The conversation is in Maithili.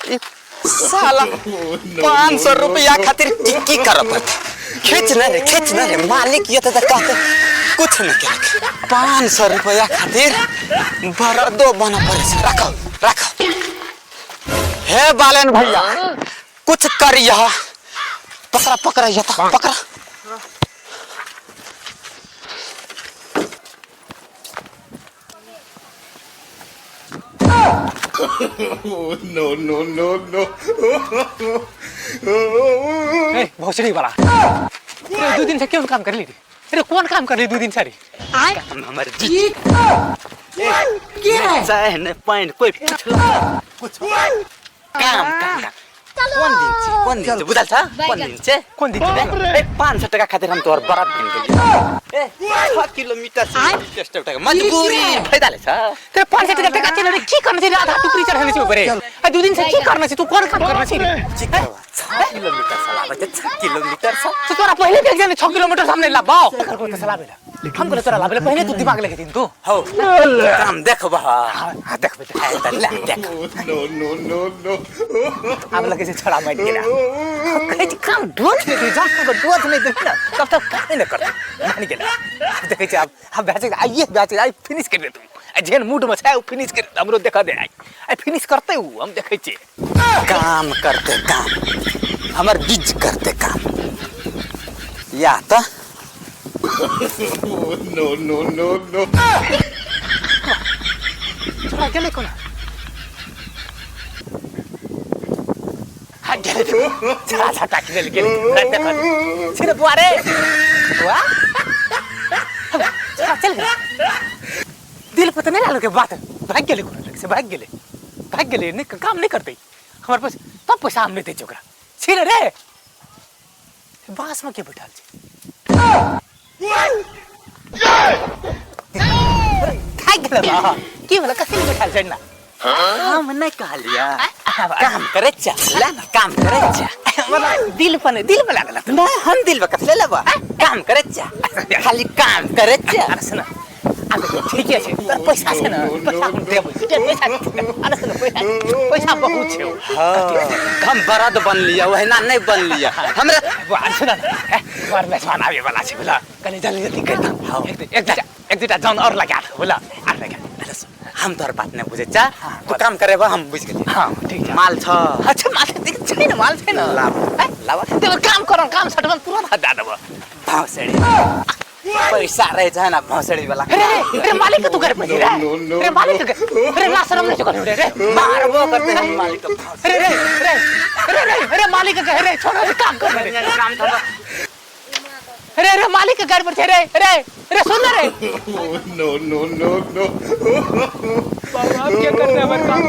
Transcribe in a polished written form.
ई साला 500 रुपया खातिर टिक्की करऽ पड़तै। खींच न रे, खींच न रे, मालिक ये तऽ कहते कुछ नहीं केलक। 500 रुपया खातिर बरदो बनऽ पड़ै छै। राखो राखो। हे बालन भैया, कुछ करिया, पकड़ा पकड़ा ये तऽ पकड़ा। No, no, no, no. ए भोसड़ी वाला, अरे 2 दिन से क्यों काम कर ली रे? अरे कौन काम कर ली 2 दिन से रे? काम हमर जी चाहे ने पानि कोई पूछलक कुछ काम काम काम। कोन दिन छै, कोन दिन छै बुझल छ? कोन दिन छै? कोन दिन छै? ए 500 टका खातिर हम तोहर बरात बनि गेलियै। ए 6 किलोमीटर से टेस्ट टका मजबूरी फायदा ले छ। तेरे 500 टका टका चल रे, की करना छै? आधा टुकड़ी चढ़ाने छै ऊपरे। आ 2 दिन से की करना छै? तू कोन काम करना छै रे? की करबा, 6 किलोमीटर से लाबै छै, 6 किलोमीटर से। तो तोरा पहले देख जाने 6 किलोमीटर सामने लाबाओ कर को तो लाबे ला हम बोले तोरा लाबे ला पहले तू दिमाग लेके दिन तू। हौ काम देखबह। हां देखबे। त ले देख। No, no, no, no. आब लगे छै छोड़ा मारि गेला। कहै छै काम डोथ नहि दै, जब तक डोथ नहि देबही ने तब तक कामे नहि करतै। मानि गेला। आब देखै छै, आब आब भए छै, आइए भए छै, आइ फिनिश करि देतौ। आ जेहन मूडमे छै ओ फिनिश करि, हमरो देखऽ दे। आइ आइ फिनिश करतै ओ, हम देखै छियै। काम करते काम हमर बीज करते काम या तऽ No, no, no, no. छोड़ा गेलै कोना? हाँ गेलै, देखो छड़ा छटा गेलै गेलै। देखो छिरे बुआ रे बुआ, छोड़ा चल गेलै। दिल पर तऽ नहि लागल के बात, भागि गेलै कोना लग से, भागि गेलै भागि गेलै। नहि काम नहि करतै हमर पास, तब पैसा हम नहि दै छियै ओकरा। छिरे रे, बाँस में के बैठल छै? थाकि गेलै बा। की भेलै? कथी लए बैठल छै ना? हम नहि कहलियै काम करै छ, ले ने काम करै छ। मतलब दिल पर नहि, दिल पर लागल। नहि, हम दिल पर कथी ले लेबऽ? काम करै छ, खाली काम करै छ। अरे सुन, आब देखियौ, ठीके छै, तोरा पैसा छै ने? पैसा हम देबै, ठीके पैसा। अरे सुन, पैसा पैसा बहुत छै। हाँ, हम बरद बनलियै, ओहिना नहि बनलियै हमरा। बुआ सुन ने, ए, बर मेजबान आबै वाला छै, बुझल? कनि जल्दी जल्दी करि दह। एक एक दूटा एक दूटा जन और लगा दह, बुझल? आर लगा दह। अरे सुन, हम तोहर बात नहि बुझै छ, तू काम करेबऽ हम बुझि गेलियै। हाँ ठीक छै। माल छ? अच्छा माल देख छै ने, माल छै ने। लाब लाब। ते काम करम, काम सटबन तुरंत हाथ दए देबऽ। भौसड़ी पैसा रहे छै ने, भौसड़ी वाला। अरे रे रे, मालिक के तू घर पे रे? No, no, रे मालिक के, अरे ला शरम नहीं कर रे रे। मारबो करते हम मालिक के। अरे रे रे रे रे रे, मालिक के रे, छोड़ो रे, काम कर रे। काम थोड़ा। अरे अरे, मालिक के घर पर छे रे रे रे, सुन ना रे। No, no, no, no. बाबा, अब क्या करते हैं हमारे काम?